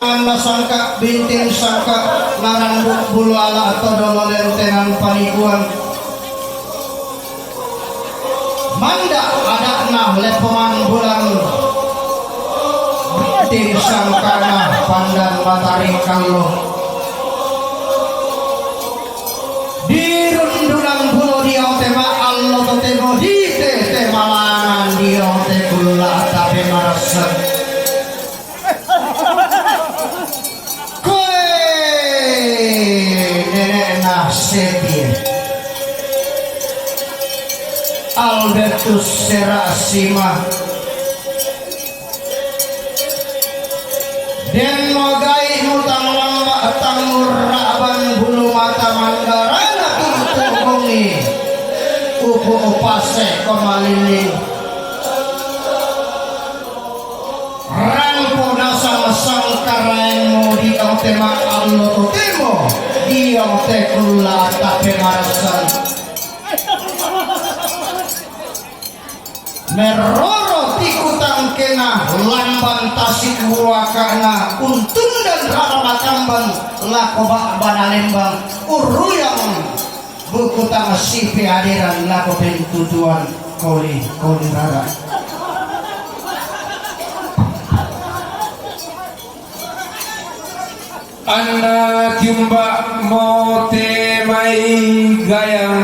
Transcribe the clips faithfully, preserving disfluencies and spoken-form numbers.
Anna sangka, binting sangka, naranduk bulu ala todo lolentenan panikuan. Manda adakna lepongan bulan, binting sangkana pandan matari kallo. Dirundunan bulu diong tema allo totemo dite temalangan diong te kulla tape marassan. Koe nene'na Setie Albertus Serasima. Den magai mutang lamba tangurraban bulu mata manggarana tutu bongi. Upu upase komalilin. Rangko nasang sangkaraengmu diong tema allo totemo diong te kulla tape marassan. Merroro tikutangkena lamban tasik buakana untundan rara makamban lako ba'bana lembang urruyang buku tangsipe aderan lako pentutuan koli koli rara. Anna tiumba mo te mai gayang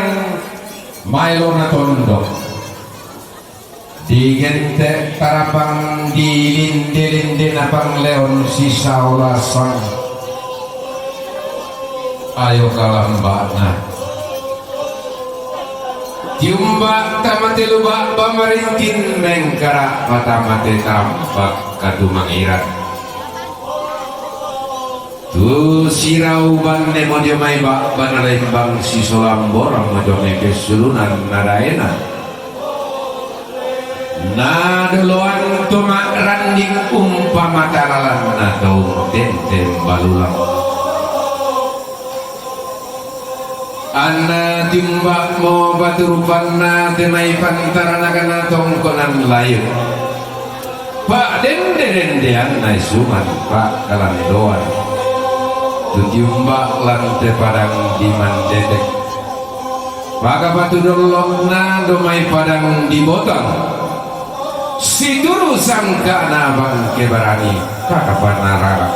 maelo na tondok. Digente tarapang dilinde-linde napang leon sisaolasang. Ayo kalambana. Tiumba tamate luba bamarintin mengkara patamate tampak katumangiran. Tu sirau banne mojo mai ba'bana lembang sisolamborang mojo mai pessulunan nadaena. Nadoloan to ma'randing umpama talalanna tau tenten balulang. Anna tiumba'mo batu rupanna te mai pantaranakana tongkonan layuk. Pa'dende-dendeanna isungan pa'kalandoan. Tu tiumba' lan te padang di Mandetek. Pakapatu dollo'na do mai padang di Botang. Situru sangka'na bangke barani kakapanarara.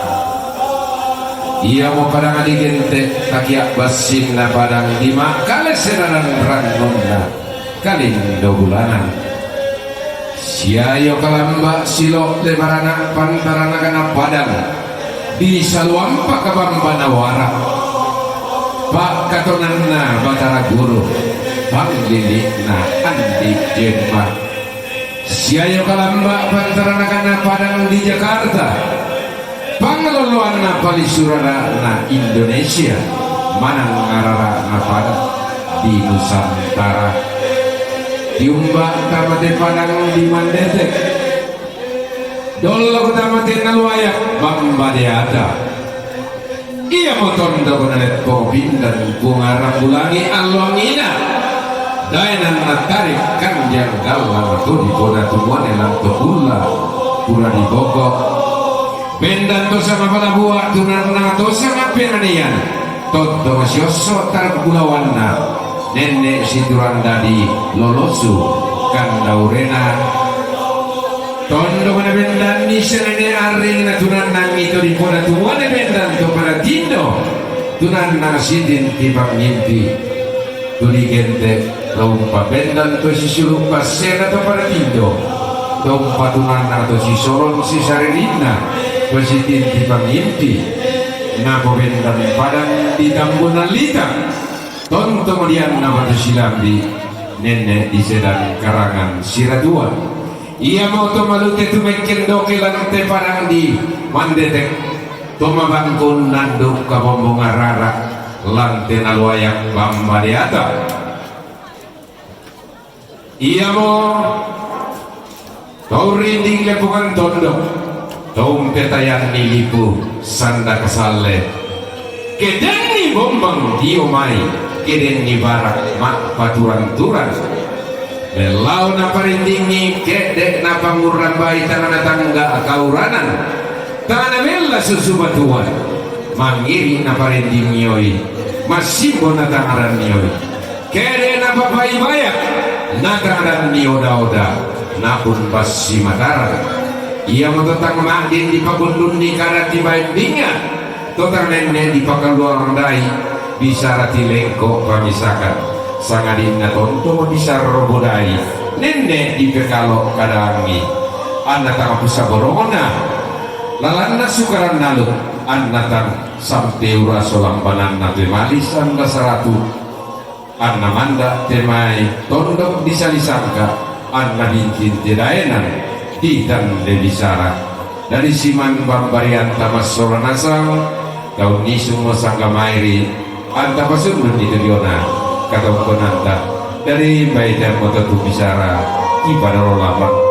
Iamo padang di Gente, takia' bassinna padang di Makkale senanan rannunna Kalindo Bulanan. Siayo kalamba silo' lebarana pantaranakana padang di Saluampa kabambana wara. Pakkatonanna Batara Guru, panglili'na Andi Jemma. Siayo kalamba pantaranakana padang di Jakarta. Pangaloloanna palisurara'na Indonesia manang arara'na padang di Nusantara. Tiumba' tamate padang di Mandetek. Dollo' tamate naluayak bamba deata. Iamo tondok naleppo pindan Puang Rambulangi alloangina. Daenan nattarik kanjang gallang to dipona tumuane lanto kulla pura diboko. Bendan to sama palabua tunanna to sama penanian. Totto masiosso targulawanna nenne' situranda di lolosu kandaurena. Tondok na bendanni senene arring na tunannangi to dipona tumuane bendan to pada tindo. Tunanna sidin tipangngimpi. Tuli gente laumpa bendan to sisulu passena to pada tindo. Laumpa tunanna to sisolon sisaririnna to sidin tipangngimpi. Napo bendan padang di tambuna lita. Tontong dianna batu silambi, nenne' di sedan karangan siratua. Iamo to malute tu mekkendoke lante padang di Mandetek. To mabangkun nanduk kabombong arara lante naluayak bamba deata. Iamo to rinding lepongan tondok, to umpetayanni lipu sanda kasalle. Kedenni bombang dio mai, kedenni barak ma'paturang-turang. Mellau naparindingi ke'de' napangurrambai tangana tangga kauranan. Tangana mel Susu batuan, mangiri na parending nioi, masimbo na tangaran nioi. Kede na papai bayak, na tangaran ni oda-oda, napun pasi mataran. Ia mo totang madin di pagundun ni kada ti baendingan, totang nenne di pakaluar dai, bisara ti lengko pamisakan. Sangadin na tonto di sarro bodai, nenne di pekalo kadangi. Anna tanga pusaborona. Lalanna sukaran nalu, anna tang sampeura solambananna pemali sanda saratu, anna manda temai tondok di salisangka, anna bintin tedaenan di tande bisara. Dari siman bambarian tamassola nasang, daun nisung sangga mairi, anta pasundun itu diona, kata ukonanta, dari baita mototu bisara, di padaro lapang.